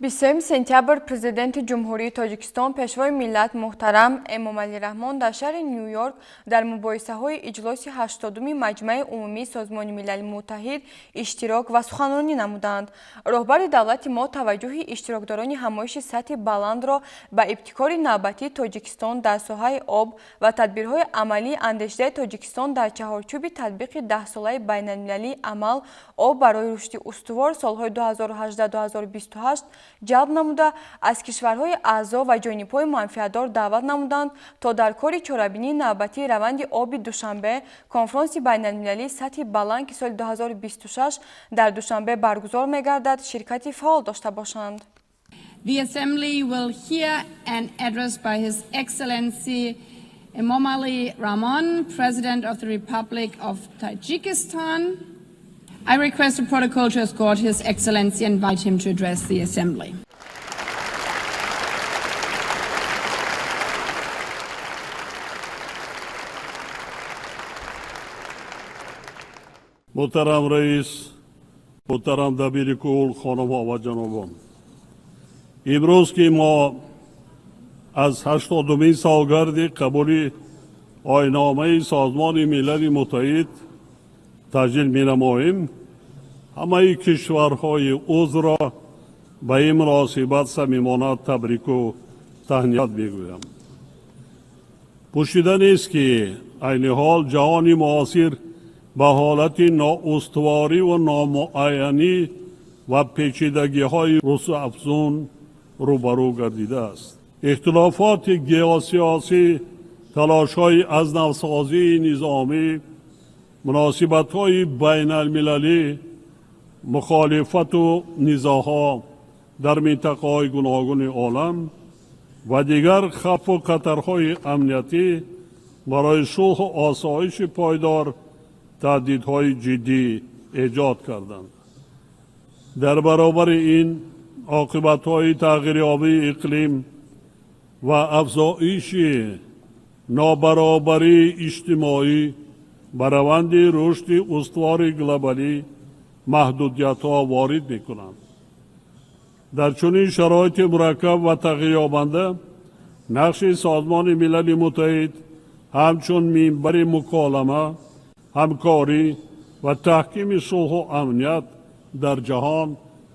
23 сентябр Президенти Ҷумҳурии Тоҷикистон, Пешвои миллат муҳтарам Эмомалӣ Раҳмон дар шаҳри Ню-Йорк дар мубоҳисаҳои иҷлоси 80-уми Маҷмаи Умумии Созмони Милали Муттаҳид иштирок ва суханронӣ намуданд. Роҳбари давлати мо таваҷҷӯҳи иштирокдорони ҳамоиши сатҳи баландро ба ибтикори навбатии Тоҷикистон дар соҳаи об ва тадбирҳои амалии андешидаи Тоҷикистон дар чаҳорчӯби татбиқи 10-солаи байналмилалии амал «Об барои рушди устувор» солҳои 2018-2028 ҷалб намуда, аз кишварҳои аъзо ва ҷонибҳои манфиатдор даъват намуданд, то дар кори чорабинии навбатии раванди оби Душанбе, конфронси байналмилалии сатҳи баланд, ки соли 2026 дар Душанбе баргузор мегардад, ширкати фаъол дошта бошанд. The Assembly will hear an address by His Excellency Emomali Rahmon, President of the Republic of Tajikistan. I request the protocol to escort His Excellency and invite him to address the Assembly. Муҳтарам раис, муҳтарам дабири кул, хонумҳо ва ҷанобон, имрӯз, ки мо аз 80-умин солгарди қабули оинномаи Созмони Милали Муттаҳид таҷлил менамоем, ҳамаи кишварҳои узвро ба ин муносибат самимона табрику таҳният мегӯям. Пӯшида нест, ки айни ҳол ҷаҳони муосир ба ҳолати ноустуворӣ ва номуайянӣ ва печидагиҳои рӯзафзун рӯбарӯ гардидааст. Ихтилофоти геосиёсӣ, талошҳои аз навсозии низомӣ, муносибатҳои байналмилалӣ, мухолифату низоъҳо дар минтақаҳои гуногуни олам ва дигар хавфу хатарҳои амниятӣ барои сулҳу осоиши пойдор таҳдидҳои ҷиддӣ эҷод карданд. Дар баробари ин, оқибатҳои тағйирёбии иқлим ва афзоиши нобаробарии иҷтимоӣ ба раванди рушди устувори глобалӣ маҳдудиятҳо ворид мекунанд. Дар чунин шароити мураккаб ва тағйирёбанда нақши Созмони Милали Муттаҳид ҳамчун минбари муколама, ҳамкорӣ ва таҳкими сулҳу амният дар ҷаҳон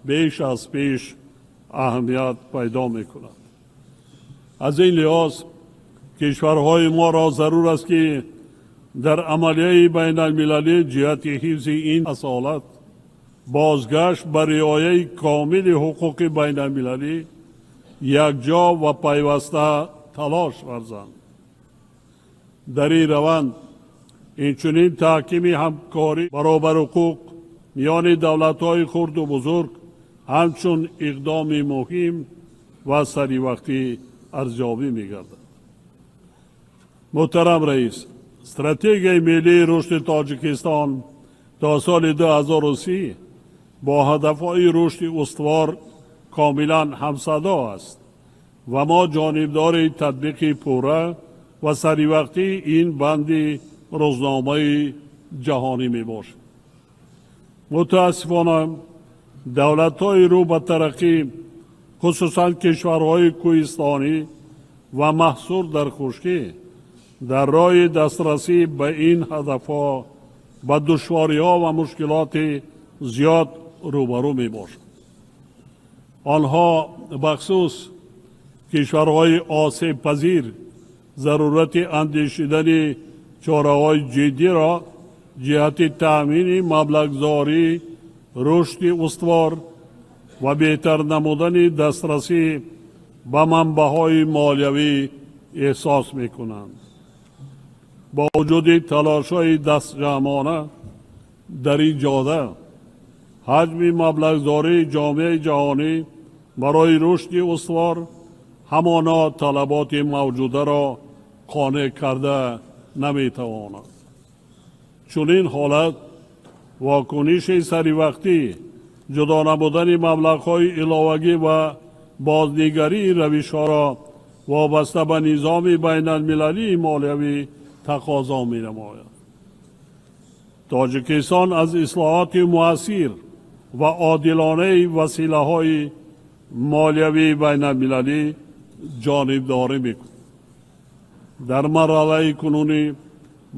беш аз пеш аҳамият пайдо мекунад. Аз ин лиҳоз кишварҳои моро зарур аст, ки дар амалияи байналмилалӣ ҷиҳати ҳифзи ин асолат, бозгашт ба риояи комили ҳуқуқи байналмилалӣ якҷо ва пайваста талош варзанд. Дар ин раванд инчунин таҳкими ҳамкорӣ баробарҳуқуқ миёни давлатҳои хурду бузург ҳамчун иқдоми муҳим ва саривақтӣ арзёбӣ мегардад. Муҳтарам раис, Стратегияи миллии рушди Тоҷикистон то соли 2030 бо ҳадафҳои рушди устувор комилан ҳамсадо аст ва мо ҷонибдори татбиқи пурра ва саривақтии ин банди рӯзномаи ҷаҳонӣ мебошем. Мутаассифона, давлатҳои рӯ ба тараққӣ, хусусан кишварҳои кӯҳистонӣ ва маҳсур дар хушкӣ, дар роҳи дастрасӣ ба ин ҳадафҳо ба душвориҳо ва мушкилоти зиёд рӯбарӯ мебошанд. Онҳо, бахусус кишварҳои осебпазир, зарурати андешидани чораҳои ҷиддиро ҷиҳати таъмини маблағгузории рушди устувор ва беҳтар намудани дастрасӣ ба манбаъҳои молиявӣ эҳсос мекунанд. Бо вуҷуди талошҳои дастҷамъона дар ин ҷода, ҳаҷми маблағгузории ҷомеаи ҷаҳонӣ барои рушди устувор ҳамоно талаботи мавҷударо қонеъ карда наметавонад. Чунин ҳолат вокуниши саривақтӣ, ҷудо намудани маблағҳои иловагӣ ва бознигарии равишҳоро вобаста ба низоми байналмилалии молиявӣ тақозо менамояд. Тоҷикистон аз ислоҳоти муассир ва одилонаи василаҳои молиявии байналмилалӣ ҷонибдорӣ мекунад. Дар марҳалаи кунунӣ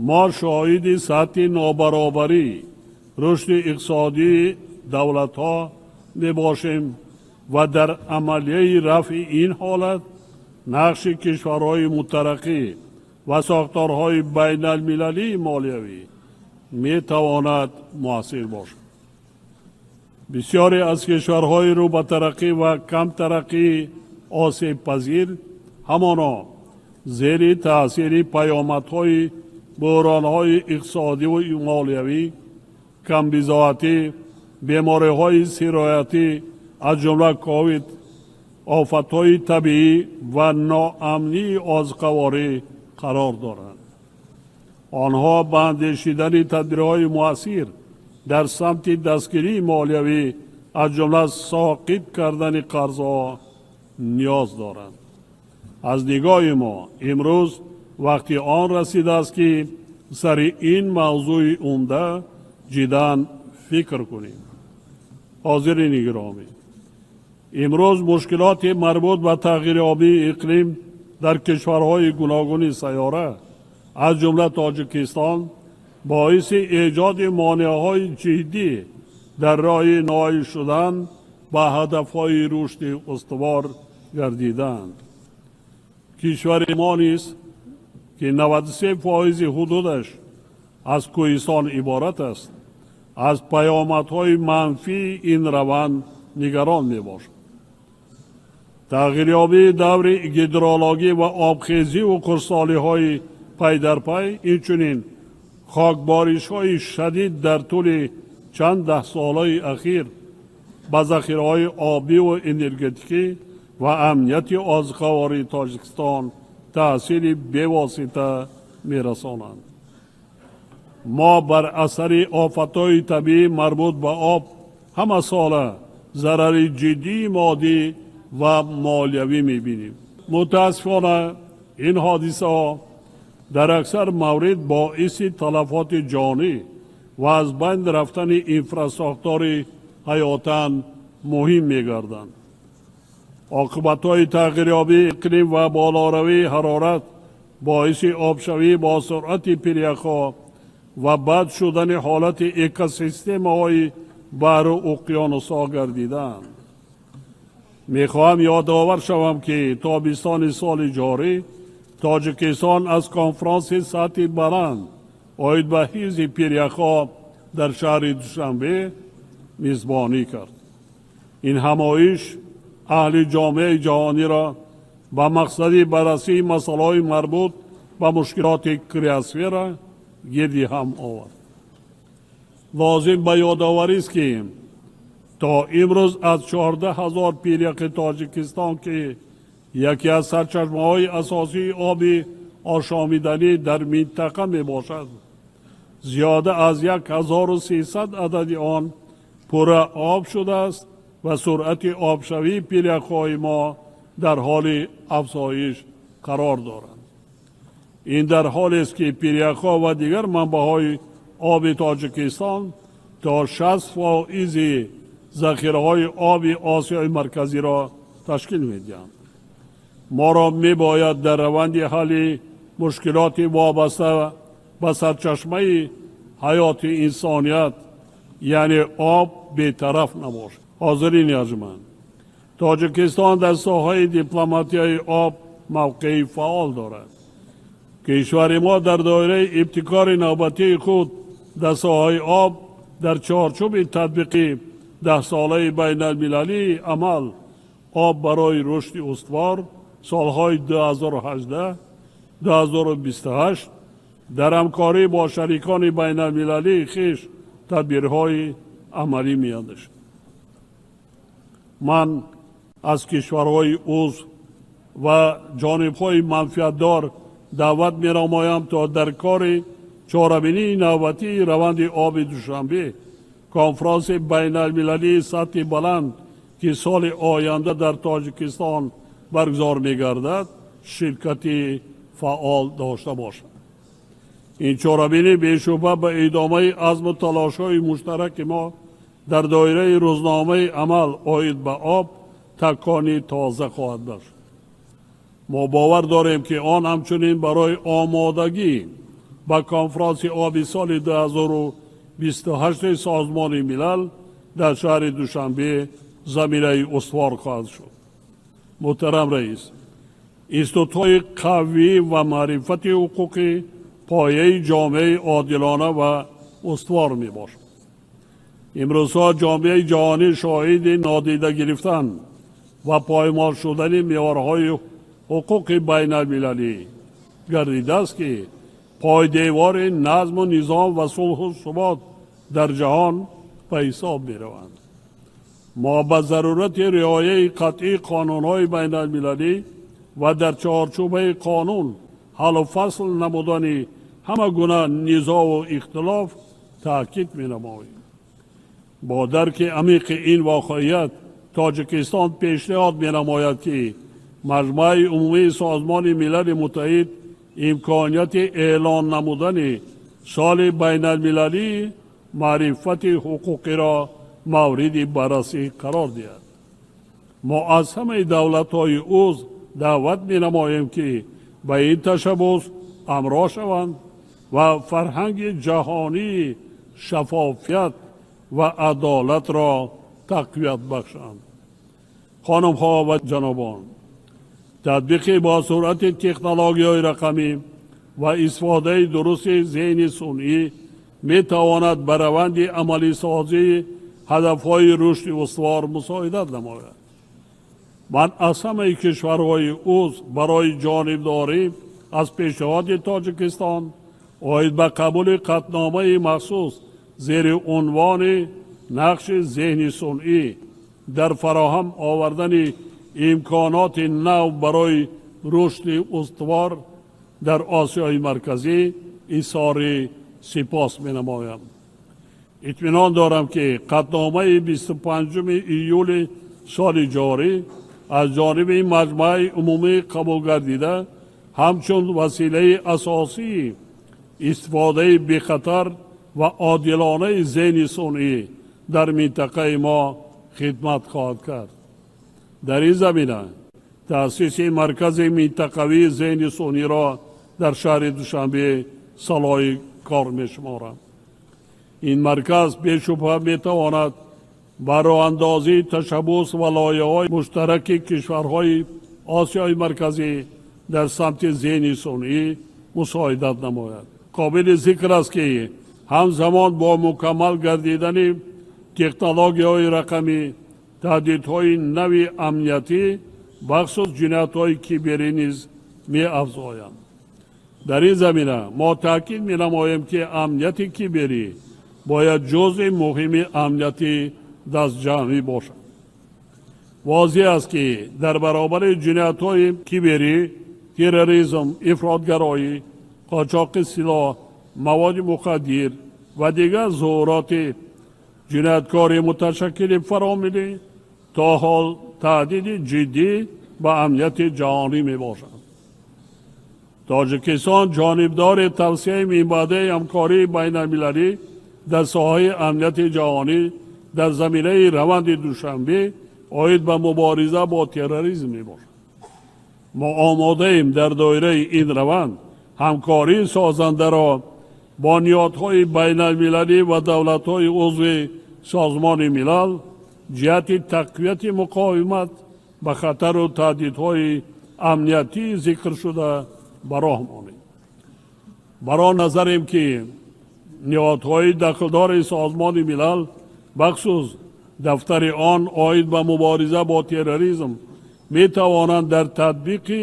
мо шоҳиди сатҳи нобаробарӣ рушди иқтисодии давлатҳо мебошем ва дар амалияи рафъи ин ҳолат нақши кишварҳои мутараққӣ ва сохторҳои байналмилалии молиявӣ метавонад муассир бошад. Бисёре аз кишварҳои рӯ ба тараққӣ ва камтараққии осебпазир ҳамоно зери таъсири паёмадҳои буҳронҳои иқтисодиву молиявӣ, камбизоатӣ, бемориҳои сироятӣ аз ҷумла ковид, офатҳои табиӣ ва ноамнии озуқаворӣ қарор доранд. Онҳо ба андешидани тадбирҳои муассир дар самти дастгирии молиявӣ аз ҷумла соқит кардани қарзҳо ниёз доранд. Аз нигоҳи мо имрӯз вақти он расидааст, ки сари ин мавзӯи умда ҷиддан фикр кунем. Ҳозирини гиромӣ, имрӯз мушкилоти марбут ба тағйирёбии иқлим дар кишварҳои гуногуни сайёра аз ҷумла Тоҷикистон боиси эҷоди монеаҳои ҷиддӣ дар роҳи ноил шудан ба ҳадафҳои рушди устувор гардиданд. Кишвари мо низ, ки 93% ҳудудаш аз кӯҳистон иборат аст, аз паёмадҳои манфии ин раванд нигарон мебошад. Тағйирёбии даври гидрологӣ ва обхезиву хушксолиҳои пайдарпай, инчунин хокборишҳои шадид дар тӯли чанд даҳсолаи ахир ба захираҳои обиву энергетикӣ ва амнияти озуқавории Тоҷикистон таъсири бевосита мерасонанд. Мо бар асари офатҳои табиӣ марбут ба об ҳамасола зарари ҷиддии моддӣ ва молиявӣ мебинем. Мутаассифона, ин ҳодисаҳо дар аксар маврид боиси талафоти ҷонӣ ва аз байн рафтани инфрасохтори ҳаётан муҳим мегарданд. Оқибатҳои тағйирёбии иқлим ва болоравии ҳарорат боиси обшавӣ бо суръати пиряхҳо ва бад шудани ҳолати экосистемаҳои баҳру уқёнусҳо гардиданд. Мехоҳам ёдовар шавам, ки тобистони соли ҷорӣ Тоҷикистон аз конфронси сатҳи баланд оид ба ҳифзи пиряхҳо дар шаҳри Душанбе мизбонӣ кард. Ин ҳамоиш аҳли ҷомеаи ҷаҳониро ба мақсади баррасии масъалаҳои марбут ба мушкилоти криосфера гирди ҳам овард. Лозим ба ёдоварист, ки то имрӯз аз 14 000 пиряхи Тоҷикистон, ки яке аз сарчашмаҳои асосии оби ошомиданӣ дар минтақа мебошад, зиёда аз 1300 адади он пурра об шудааст ва суръати обшавии пиряхҳои мо дар ҳоли афзоиш қарор дорад. Ин дар ҳолест, ки пиряхҳо ва дигар манбаъҳои оби Тоҷикистон то 60% захираҳои оби Осиёи Марказиро ташкил медиҳанд. Моро мебояд дар раванди ҳалли мушкилоти вобаста ба сарчашмаи ҳаёти инсоният, яъне об, бетараф набошад. Ҳозирини арҷманд, Тоҷикистон дар соҳаи дипломатияи об мавқеи фаъол дорад. Кишвари мо дар доираи ибтикори навбатии худ дар соҳаи об дар чорчӯби татбиқи даҳсолаи байналмилалии амал «Об барои рушди устувор» солҳои 2018-2028 дар ҳамкорӣ бо шарикони байналмилалии хеш тадбирҳои амалӣ меандешад. Ман аз кишварҳои узв ва ҷонибҳои манфиатдор даъват менамоям, то дар кори чорабинии навбатии раванди оби Душанбе, конфронси байналмилалии сатҳи баланд, ки соли оянда дар Тоҷикистон баргузор мегардад, ширкати фаъол дошта бошад. Ин чорабинӣ бешубҳа ба идомаи азму талошҳои муштараки мо дар доираи рӯзномаи амал оид ба об такони тоза хоҳад бахшид. Мо бовар дорем, ки он ҳамчунин барои омодагӣ ба конфронси оби соли 2028 Созмони Милал дар шаҳри Душанбе заминаи устувор хоҳад шуд. Муҳтарам раис, институтҳои қавӣ ва маърифати ҳуқуқӣ пояи ҷомеаи одилона ва устувор мебошад. Имрӯзҳо ҷомеаи ҷаҳонӣ шоҳиди нодида гирифтан ва поймол шудани меъёрҳои ҳуқуқи байналмилалӣ гардидааст, ки пойдевори назму низом ва сулҳу субот дар ҷаҳон ба ҳисоб мераванд. Мо ба зарурати риояи қатъии қонунҳои байналмилалӣ ва дар чорчӯбаи қонун ҳаллу фасл намудани ҳама гуна низову ихтилоф таъкид менамоем. Бо дарки амиқи ин воқеият Тоҷикистон пешниҳод менамояд, ки Маҷмаи Умумии Созмони Милали Муттаҳид имконияти эълон намудани соли байналмилалии маърифати ҳуқуқиро мавриди баррасӣ қарор диҳад. Мо аз ҳамаи давлатҳои узв даъват менамоем, ки ба ин ташаббус ҳамроҳ шаванд ва фарҳанги ҷаҳонии шаффофият ва адолатро тақвият бахшанд. Хонумҳо ва ҷанобон, татбиқи бо суръати технологияҳои рақамӣ ва истифодаи дурусти зеҳни сунъӣ метавонад ба раванди амалисозии ҳадафҳои рушди устувор мусоидат намояд. Ман аз ҳамаи кишварҳои узв барои ҷонибдорӣ аз пешниҳоди Тоҷикистон оид ба қабули қатъномаи махсус зери унвони нақши зеҳни сунъӣ дар фароҳам овардани имконоти нав барои рушди устувор дар Осиёи Марказӣ изҳори сипос менамоям. Итминон дорам, ки қатъномаи 25 июли соли ҷорӣ аз ҷониби Маҷмаи Умумӣ қабул гардида ҳамчун василаи асосии истифодаи бехатар ва одилонаи зеҳни сунъӣ дар минтақаи мо хидмат хоҳад кард. Дар ин замина таъсиси маркази минтақавии зеҳни сунъиро дар шаҳри Душанбе салоҳи кор мешуморам. Ин марказ бешубҳа метавонад ба роҳандозии ташаббус ва лоиҳаҳои муштараки кишварҳои Осиёи Марказӣ дар самти зеҳни сунъӣ мусоидат намояд. Қобили зикр аст, ки ҳамзамон бо мукаммал гардидани технологияҳои рақамӣ таҳдидҳои нави амниятӣ, бахусус ҷиноятҳои киберӣ низ меафзоянд. Дар ин замина мо таъкид менамоем, ки амнияти киберӣ бояд ҷузъи муҳими амнияти дастҷамъӣ бошад. Возеҳ аст, ки дар баробари ҷиноятҳои киберӣ терроризм, ифротгароӣ, қочоқи силоҳ, маводи мухаддир ва дигар зуҳуроти ҷинояткори муташаккили фаромиллӣ то ҳол таҳдиди ҷиддӣ ба амнияти ҷаҳонӣ мебошанд. Тоҷикистон ҷонибдори тавсияи минбаъдаи ҳамкории байналмилалӣ дар соҳаи амнияти ҷаҳонӣ дар заминаи раванди Душанбе оид ба мубориза бо терроризм мебошад. Мо омодаем дар доираи ин раванд ҳамкории созандаро бо ниҳодҳои байналмилалӣ ва давлатҳои узви Созмони Милал ҷиҳати тақвияти муқовимат ба хатару таҳдидҳои амниятии зикршуда ба роҳ монем. Бар он назарем, ки ниҳодҳои дахлдори Созмони Милал, бахусус дафтари он оид ба мубориза бо терроризм, метавонанд дар татбиқи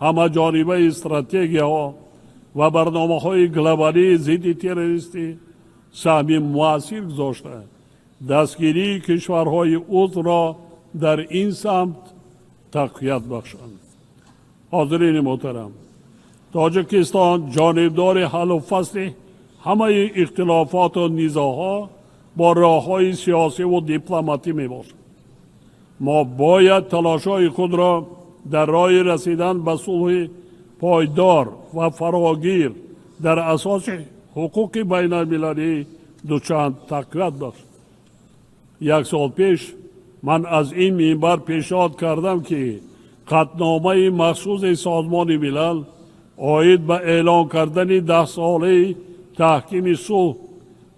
ҳамаҷонибаи стратегияҳо ва барномаҳои глобалии зидди террористӣ саҳми муассир гузошта, дастгирии кишварҳои узвро дар ин самт тақвият бахшанд. Ҳозирини муҳтарам, Тоҷикистон ҷонибдори ҳаллу фасли ҳамаи ихтилофоту низоъҳо бо роҳҳои сиёсиву дипломатӣ мебошад. Мо бояд талошҳои худро дар роҳи расидан ба сулҳи пойдор ва фарогир дар асоси ҳуқуқи байналмилалӣ дучанд тақвият бахшем. Як сол пеш Ман аз ин минбар пешниҳод кардам, ки қатъномаи махсуси Созмони Милал оид ба эълон кардани 10-солаи таҳкими сулҳ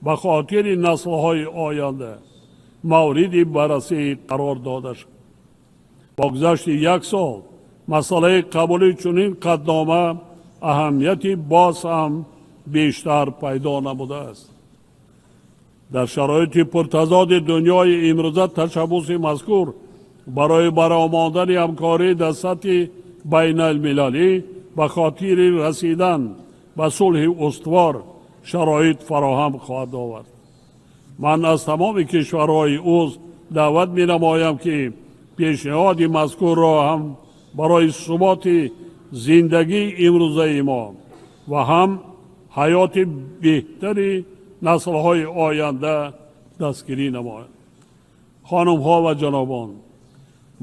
ба хотири наслҳои оянда мавриди баррасӣ қарор дода шуд. Бо гузашти як сол масъалаи қабули чунин қатънома аҳамияти боз ҳам бештар пайдо намудааст. Дар шароити пуртазоди дунёи имрӯза ташаббуси мазкур барои баромадани ҳамкорӣ дар сатҳи байналмилалӣ ба хотири расидан ба сулҳи устувор шароит фароҳам хоҳад овард. Ман аз тамоми кишварҳои узв даъват менамоям, ки пешниҳоди мазкурро ҳам барои суботи зиндагии имрӯзаи мо ва ҳам ҳаёти беҳтари наслҳои оянда дастгирӣ намояд. Хонумҳо ва ҷанобон,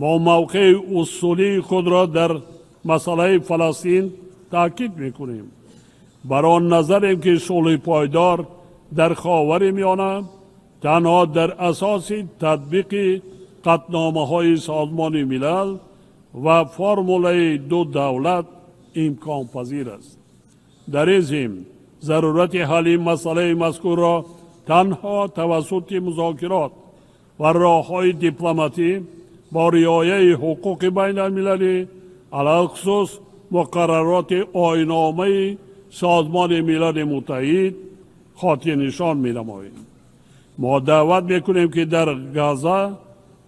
мо мавқеи усулии худро дар масъалаи Фаластин таъкид мекунем. Бар он назарем, ки сулҳи пойдор дар Ховари Миёна танҳо дар асоси татбиқи қатъномаҳои Созмони Милал ва формулаи ду давлат имконпазир аст. Дар ин зимн зарурати ҳалли масъалаи мазкурро танҳо тавассути музокирот ва роҳҳои дипломатӣ бо риояи ҳуқуқи байналмилалӣ, алалхусус муқаррароти оинномаи Созмони Милали Муттаҳид хотирнишон менамоем. Мо даъват мекунем, ки дар Газа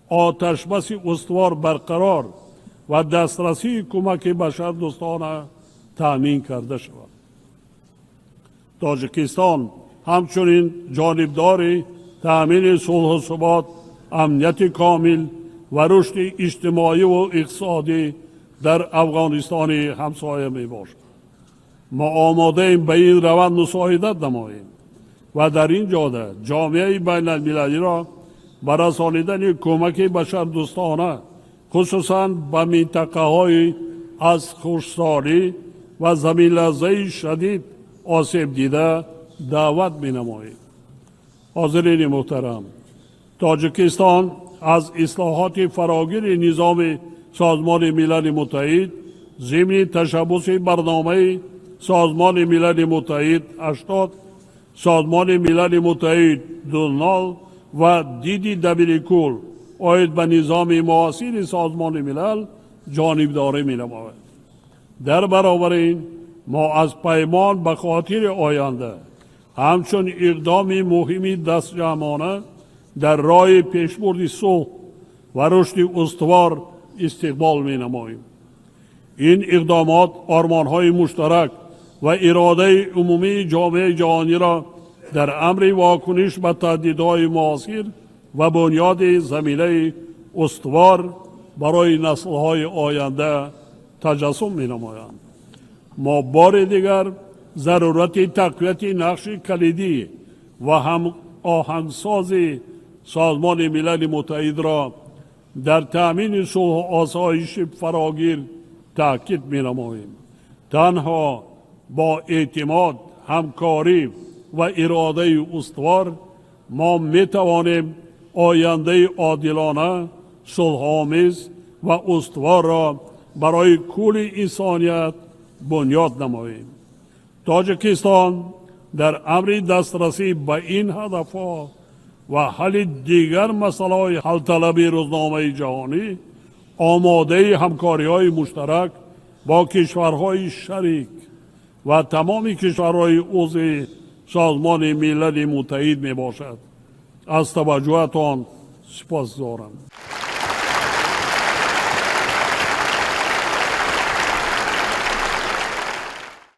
оташбаси устувор барқарор ва дастрасии кӯмаки башардӯстона таъмин карда шавад. Тоҷикистон ҳамчунин ҷонибдори таъмини сулҳу субот, амнияти комил ва рушди иҷтимоиву иқтисодӣ дар Афғонистони ҳамсоя мебошад. Мо омодаем ба ин раванд мусоидат намоем ва дар ин ҷода ҷомеаи байналмилалиро ба расонидани кӯмаки башардӯстона, хусусан ба минтақаҳои аз хушксолӣ ва заминларзаи шадид осеб дида даъват менамоем. Ҳозирини муҳтарам, Тоҷикистон аз ислоҳоти фарогири низоми Созмони Милали Муттаҳид зимни ташаббуси барномаи Созмони Милали Муттаҳид 80, Созмони Милали Муттаҳид 00 ва диди Дабиркул оид ба низоми муосири Созмони Милал ҷонибдорӣ менамояд. Дар баробари ин мо аз паймон ба хотири оянда ҳамчун иқдоми муҳими дастҷамъона дар роҳи пешбурди сулҳ ва рушди устувор истиқбол менамоем. Ин иқдомот ормонҳои муштарак ва иродаи умумии ҷомеаи ҷаҳониро дар амри вокуниш ба таҳдидҳои муосир ва бунёди заминаи устувор барои наслҳои оянда таҷассум менамоянд. Мо бори дигар зарурати тақвияти нақши калидӣ ва ҳамоҳангсози Созмони Милали Муттаҳидро дар таъмини сулҳу осоиши фарогир таъкид менамоем. Танҳо бо эътимод, ҳамкорӣ ва иродаи устувор мо метавонем ояндаи одилона, сулҳомез ва устуворро барои кулли инсоният бунёд намоем. Тоҷикистон дар амри дастрасӣ ба ин ҳадафҳо ва ҳалли дигар масъалаҳои ҳалталаби рӯзномаи ҷаҳонӣ омодаи ҳамкориҳои муштарак бо кишварҳои шарик ва тамоми кишварҳои узви Созмони Милали Муттаҳид мебошад. Аз таваҷҷӯҳатон сипосгузорам.